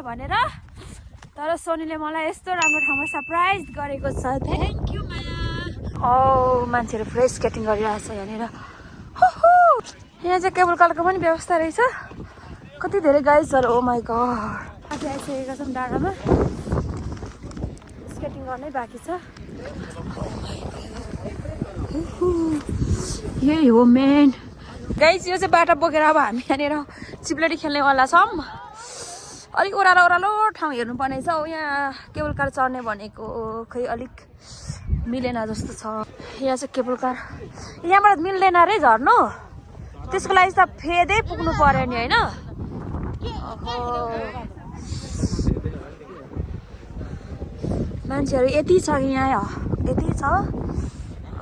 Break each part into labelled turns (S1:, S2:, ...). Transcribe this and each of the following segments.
S1: भनेर तर सोनीले मलाई यस्तो राम्रो ठाउँमा सरप्राइज गरेको छ थ्याङ्क यू माया मान्छेहरू पुरै स्केटिङ गरिरहेछ यहाँनिर यहाँ चाहिँ केबल कारको पनि व्यवस्था रहेछ कति धेरै गाइजहरू ओ माई गड आज आइसकेका छौँ डाँडामा स्केटिङ गर्नै बाँकी छ यही हो मेन गाइज यो चाहिँ बाटो बोकेर अब हामी यहाँनिर चिप्लेटी खेल्नेवाला छौँ अलिक ओह्रालो ठाउँ हेर्नुपर्ने छ यहाँ केबल कार चढ्ने भनेको खै अलिक मिलेन जस्तो छ यहाँ चाहिँ केबल कार यहाँबाट मिल्दैन रे झर्नु त्यसको लागि त फेदै पुग्नु पर्यो नि होइन मान्छेहरू यति छ यहाँ यति छ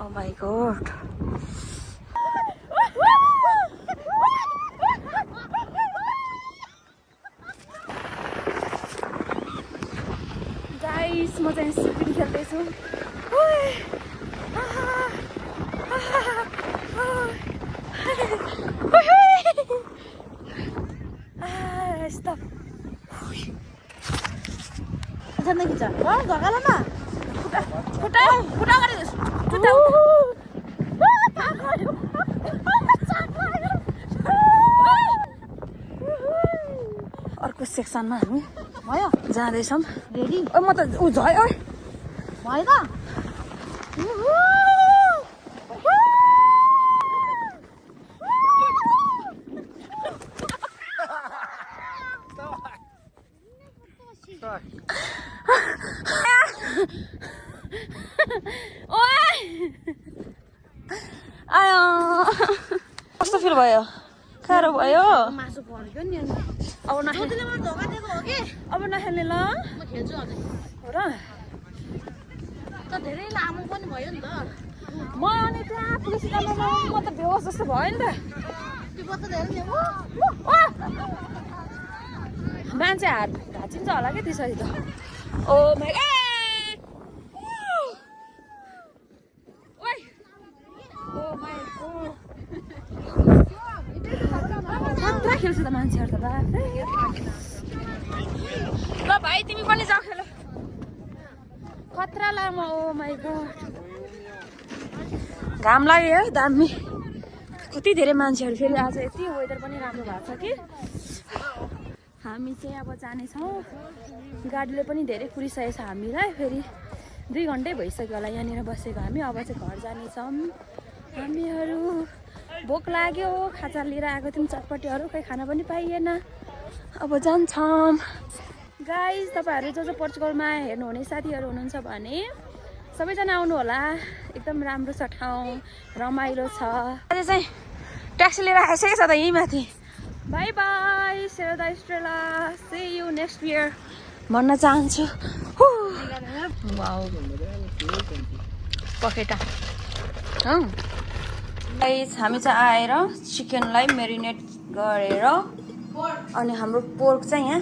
S1: ओ माई गॉड गाइस म चाहिँ speed खेल्दैछु Stop. Sana kita. Oh, gak lama. Putar kali itu. Putar. अर्को सेक्सनमा हामी भयो जाँदैछौँ रेडी ओ म त उ झै ओइ भयो त आयो कस्तो फिल भयो गाह्रो भयो मासु पर्यो नि अब नखेल्ने मलाई धोका दिएको हो कि अब नखेल्ने ल म खेल्छु अझै हो र त धेरै लामो पनि भयो नि त म अनि त्यहाँ पुलिस स्टेसनमा म त बेहोस जस्तो भयो नि त त्यो बच्चा धेरै नि मान्छे हात भाँचिन्छ होला क्या त्यसरी त ओ माई खतरा खेल्छ त मान्छेहरू त ल भाइ तिमी पनि जाऊ खेल खतरा लामो ओ माई गॉड घाम लाग्यो है दामी कति धेरै मान्छेहरू फेरि आज यति वेदर पनि राम्रो भएको छ कि हामी चाहिँ अब जानेछौँ गाडीले पनि धेरै कुरिसकेको छ हामीलाई फेरि 2 घन्टै भइसक्यो होला यहाँनिर बसेको हामी अब चाहिँ घर जानेछौँ हामीहरू भोक लाग्यो खाजा लिएर आएको थियौँ चटपटीहरू खै खाना पनि पाइएन अब जान्छौँ गाइज तपाईँहरू जो पोर्चुगलमा हेर्नुहुने साथीहरू हुनुहुन्छ भने सबैजना आउनु होला एकदम राम्रो छ ठाउँ रमाइलो छ अहिले चाहिँ ट्याक्सी लिएर आइसकेको छ त यहीँ माथि बाई बाई सेरदा स्ट्रेला सी यु नेक्स्ट इयर भन्न चाहन्छु पखेटा हामी चाहिँ आएर चिकनलाई मेरिनेट गरेर अनि हाम्रो पोर्क चाहिँ यहाँ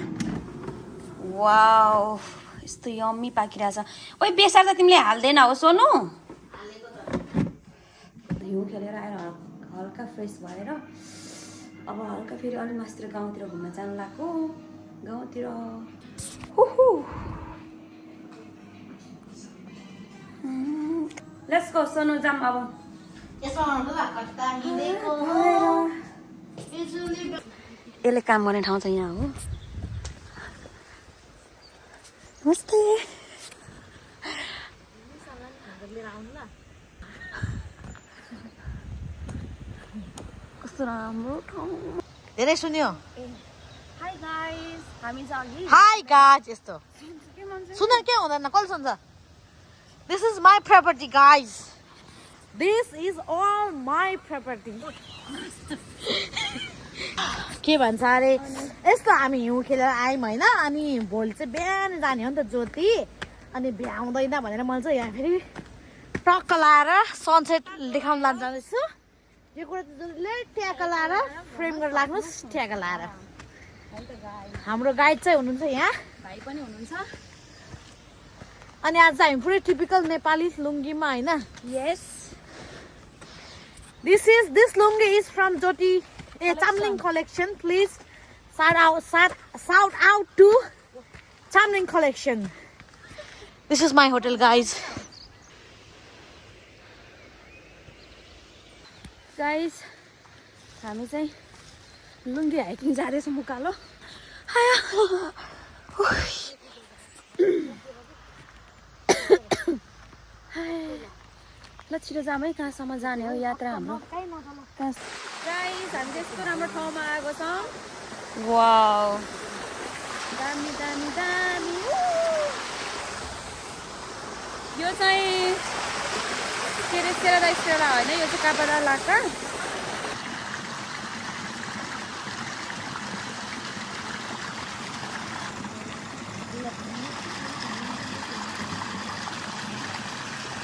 S1: वाउ यस्तो यम्मी पाकिरहेछ ओइ बेसार त तिमीले हाल्दैन हो सोनु हिउँ खेलेर आएर हल्का फ्रेस भएर अब हल्का फेरि अलिक मासतिर गाउँतिर घुम्न जानु लाग्यो गाउँतिर लेट्स गो सोनु जाम अब यसले काम गर्ने ठाउँ चाहिँ यहाँ हो नमस्ते कस्तो राम्रो ठाउँ
S2: धेरै सुन्यो
S1: हाई गाइस हामी चाहिँ
S2: हाई गाइस यस्तो सुन के हुँदैन कल सुन्छ this is my property guys
S1: This is all my property.
S2: के भन्छ अरे यस्तो हामी हिउँ खेलेर आयौँ होइन अनि भोलि चाहिँ बिहान जाने हो नि त ज्योति अनि भ्याउँदैन भनेर मैले चाहिँ यहाँ फेरि टक्क लाएर सनसेट देखाउन लान जाँदैछु यो कुरा चाहिँ जसले ट्याका लाएर फ्रेम गरेर लाग्नुहोस् ट्याका लाएर हाम्रो गाइड चाहिँ हुनुहुन्छ यहाँ
S1: भाइ पनि हुनुहुन्छ
S2: अनि आज चाहिँ हामी पुरै टिपिकल नेपाली लुङ्गीमा होइन
S1: यस
S2: This lungi is from Jyoti Chamling collection. Please shout out to Chamling collection this is my hotel guys
S1: guys हामी चाहिँ लुङ्गी हाइकिङ जाँदैछौँ उकालो ल छिटो जाऊँ है कहाँसम्म जाने हो यात्रा हाम्रो गाइस हामी चाहिँ यस्तो राम्रो ठाउँमा आएको छौँ वाउ दामी दामी दामी यो चाहिँ के अरे सेरा स्टेरा होइन यो चाहिँ कापाडा लाका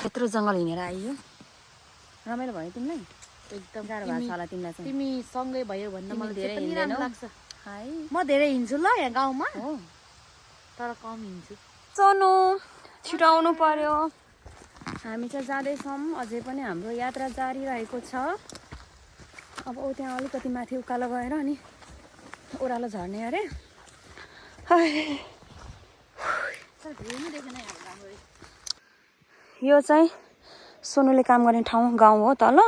S1: यत्रो जङ्गल हिँडेर आइयो रमाइलो भयो तिमीलाई एकदम गाह्रो भएको छ होला तिमीलाई चाहिँ
S2: तिमी सँगै भयो भन्दा मलाई
S1: धेरै
S2: धेरै
S1: हिँड्दैनौ?
S2: लाग्छ
S1: है
S2: म धेरै हिँड्छु ल यहाँ गाउँमा
S1: हो
S2: तर कम हिँड्छु
S1: सोनु छिटो आउनु पर्यो हामी चाहिँ जाँदैछौँ अझै पनि हाम्रो यात्रा जारी रहेको छ अब त्यहाँ अलिकति माथि उकालो गएर अनि ओह्रालो झर्ने अरे यो चाहिँ सोनुले काम गर्ने ठाउँ गाउँ हो तल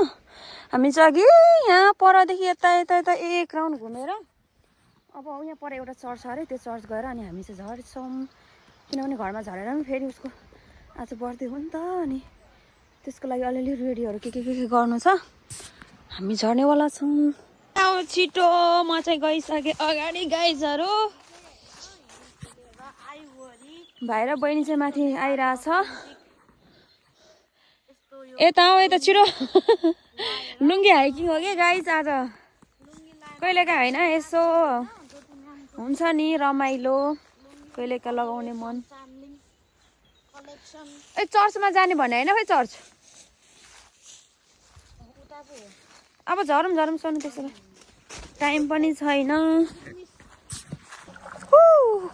S1: हामी चाहिँ अघि यहाँ परदेखि यता यता यता एक राउन्ड घुमेर अब यहाँ पर एउटा चर्च छ अरे त्यो चर्च गएर अनि हामी चाहिँ झर्छौँ किनभने घरमा झरेर पनि फेरि उसको आज बर्थडे हो नि त अनि त्यसको लागि अलिअलि रेडीहरू के गर्नु छ हामी झर्नेवाला छौँ अब छिटो म चाहिँ गइसकेँ अगाडि गाइजहरू भाइ र बहिनी चाहिँ माथि आइरहेछ यता हो यता छिटो लुङ्गी हाइकिङ हो कि गाइज आज कहिलेका होइन यसो हुन्छ नि रमाइलो कहिलेका लगाउने मन ए चर्चमा जाने भने होइन खै चर्च अब झरौँ सोनु त्यसो भए टाइम पनि छैन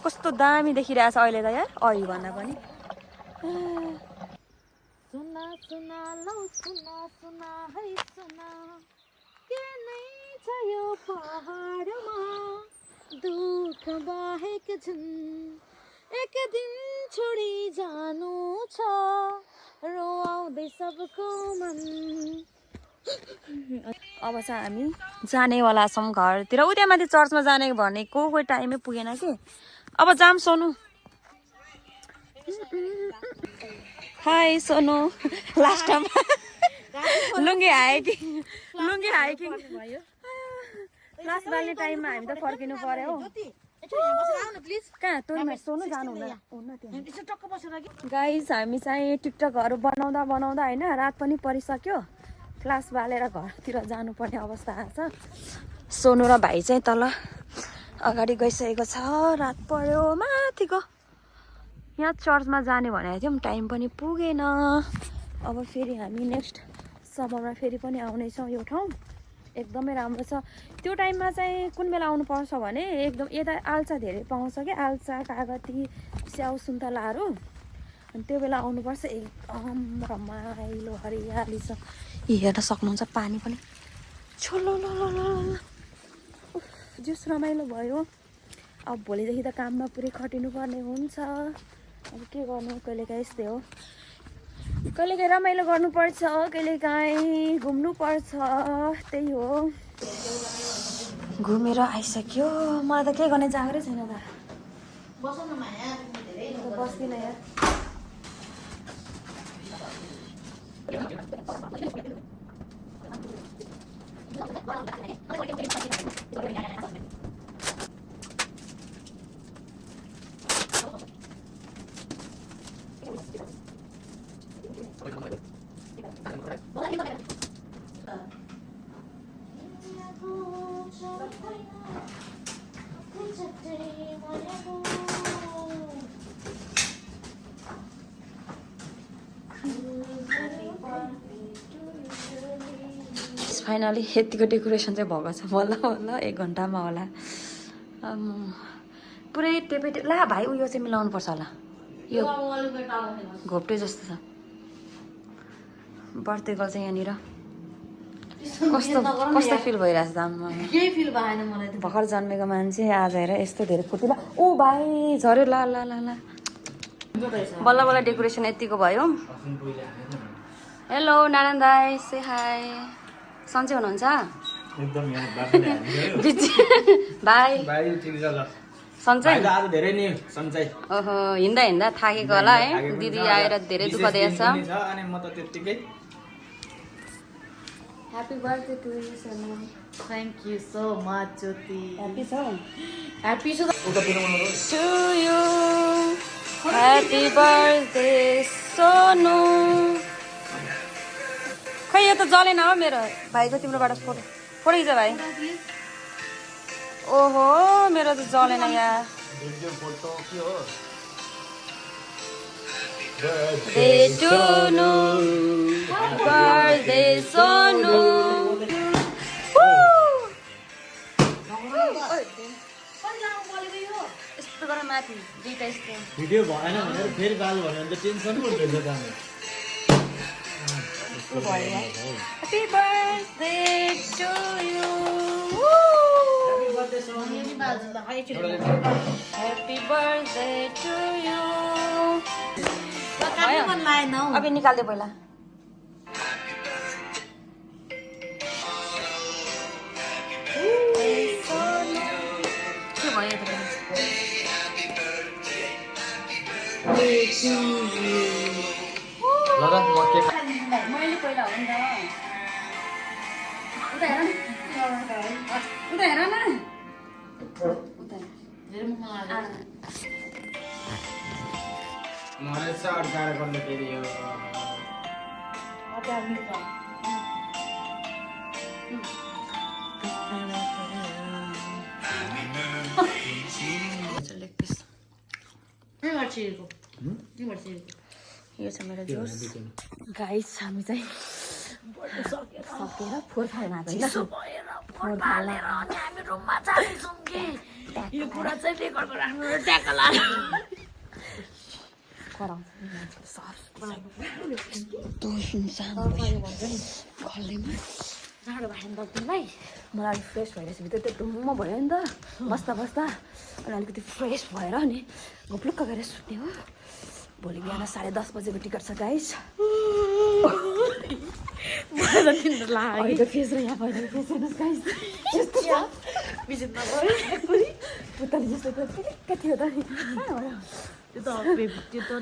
S1: कस्तो दामी देखिरहेछ अहिले त यार अघि भन्दा पनि
S2: सुना सुना लौ सुना सुना है सुना के नै छ यो पहाडमा दुःख बाहेक झन् एक दिन छोडी जानु छ रोआउँदै सबको मन
S1: अब चाहिँ हामी जानेवाला छौँ घरतिर उ त्यहाँ माथि चर्चमा जाने भनेको कोही टाइमै पुगेन कि अब जाम Sonu hi Sonu last time लुङ्गी हाइकिङ लास्ट बाल्ने टाइममा हामी त फर्किनु पर्यो हो कहाँ तोरीमा सोनु जानु हुन्न गाइस हामी चाहिँ टिकटकहरू बनाउँदा होइन रात पनि परिसक्यो क्लास बालेर घरतिर जानुपर्ने अवस्था आएको छ सोनु र भाइ चाहिँ तल अगाडि गइसकेको छ रात पर्यो माथिको यहाँ चर्चमा जाने भनेको थियौँ टाइम पनि पुगेन अब फेरि हामी नेक्स्ट समरमा फेरि पनि आउनेछौँ यो ठाउँ एकदमै राम्रो छ त्यो टाइममा चाहिँ कुन बेला आउनुपर्छ भने एकदम यता आल्चा धेरै पाउँछ क्या आल्चा कागती स्याउ सुन्तलाहरू अनि त्यो बेला आउनुपर्छ एकदम रमाइलो हरियाली छ यी हेर्न सक्नुहुन्छ पानी पनि छोलो जस रमाइलो भयो अब भोलिदेखि त काममा पुरै खटिनु पर्ने हुन्छ अब के गर्नु कहिलेकाहीँ यस्तै हो कहिलेकाहीँ रमाइलो गर्नुपर्छ कहिलेकाहीँ घुम्नुपर्छ त्यही हो घुमेर आइसक्यो मलाई त के गर्ने जागरै छैन त बस्दिन यार फाइनली यतिको डेकोरेसन चाहिँ भएको छ बल्ल 1 घन्टामा होला पुरै टेपे ला भाइ उयो चाहिँ मिलाउनु पर्छ होला यो घोप्टे जस्तो छ बर्थडे गर्ल चाहिँ यहाँनिर कस्तो फिल भइरहेछ दाममा
S2: केही फिल भएन मलाई त
S1: भर्खर जन्मेको मान्छे आज हेर यस्तो धेरै फुर्ती ओ भाइ झऱ्यो ला ला ला ला बल्ल बल्ल डेकोरेसन यतिको भयो हेलो नारायण दाई से हाई सन्चै हुनुहुन्छ भाइ सन्चै ओहो हिँड्दा हिँड्दा थाकेको होला है दिदी आएर धेरै दुःख दिएछ happy birthday to you Sona
S2: thank you so much Jyoti
S1: happy छौ
S2: ह्याप्पी छु
S1: to you happy birthday Sonu खै यो त जलेन हो मेरो भाइको तिम्रोबाट फोटो खिच भाइ ओहो मेरो त जलेन यहाँ बर्थडे टुनु बर्थडे सोनु यस्तो गर माथि दुईटा यस्तो
S3: भिडियो भएन भनेर फेरि बाल भन्यो भने त टेन्सन पो हुँदैछ त हामी
S1: Happy birthday to you. Happy birthday to you. अबे निकाल दे पहिला के भयो
S3: ल र म के
S1: मैले पहिला हो नि त उता हेर न उता हेर न उता
S3: मलाई साड गाह्रो गर्नु फेरि यो
S1: यो छ मेरो जोस गाइस हामी चाहिँ सकेर फोहोर फाल्न आएको हामी रुममा जान्छौँ कि यो कुरा चाहिँ रेकर्ड राख्नु ट्याक्क जाडो भयो नि त तिमीलाई मलाई अलिक फ्रेस भइरहेछ भित्र त्यो ढुम्म भयो नि त बस्दा बस्दा अनि अलिकति फ्रेस भएर नि घुप्लुक्क गरेर सुत्ने हो भोलि बिहान 10:30 बजेको टिकट छ गाइस फेस र यहाँ भएर फेस हेर्नुहोस् गाइस पुतली जस्तो थियो त
S2: त्यो त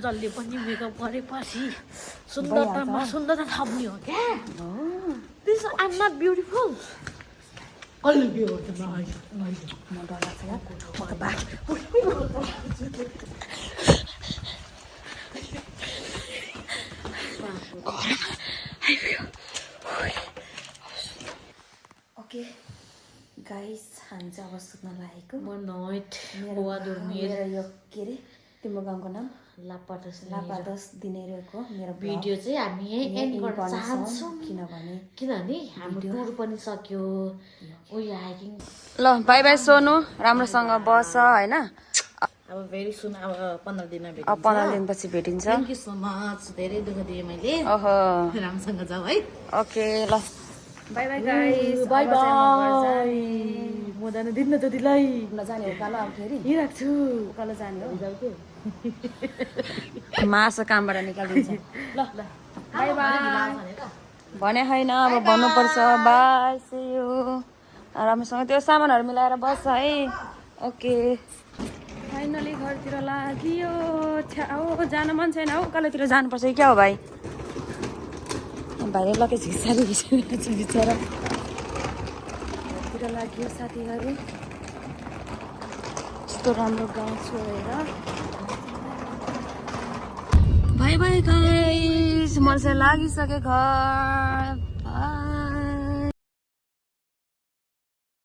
S2: जसले पनि मेकअप गरेपछि सुन्दरतामा सुन्दरता थप्ने हो क्या दिस आइम नट ब्युटिफुल अलि ब्युटिफुल
S1: म डर लाग्छ यार म त बाघ ओके गाइस हामी चाहिँ अब सुत्न लागेको मेरो यो के अरे तिम्रो गाउँको नाम लापादस दिनेरको मेरो
S2: भिडियो चाहिँ हामी यही एन्ड गर्न चाहन्छौँ किनभने हाम्रो टुर पनि सक्यो उयो हाइकिङ
S1: ल बाई बाई सोनु राम्रोसँग बस हैन
S2: अब भेरी सुन अब 15 दिन भेटिन्छ
S1: अब 15 दिनपछि भेटिन्छ
S2: थ्याङ्क यू सो मच धेरै दुःख दिएँ मैले
S1: ओहो
S2: राम्रोसँग जाऊ है
S1: ओके ल by by guys
S2: by by म जान दिन्न त्यतिलाई
S1: नजाने उकालो अब फेरि
S2: यही राख्छु
S1: उकालो जाने हो मासु कामबाट निकालिदिन्छ ल बाई बाई भने होइन अब भन्नुपर्छ बाई सी यू राम्रोसँग त्यो सामानहरू मिलाएर बस्छ है ओके फाइनली घरतिर लाग्यो छ्याउ जान मन छैन हौ उकालोतिर जानुपर्छ कि क्या हो भाइ भाइले लके झिक्साले बिचरा घरतिर लाग्यो साथीहरू यस्तो राम्रो गाउँ छोडेर बाई बाई गाइस मलाई चाहिँ लागिसक्यो घर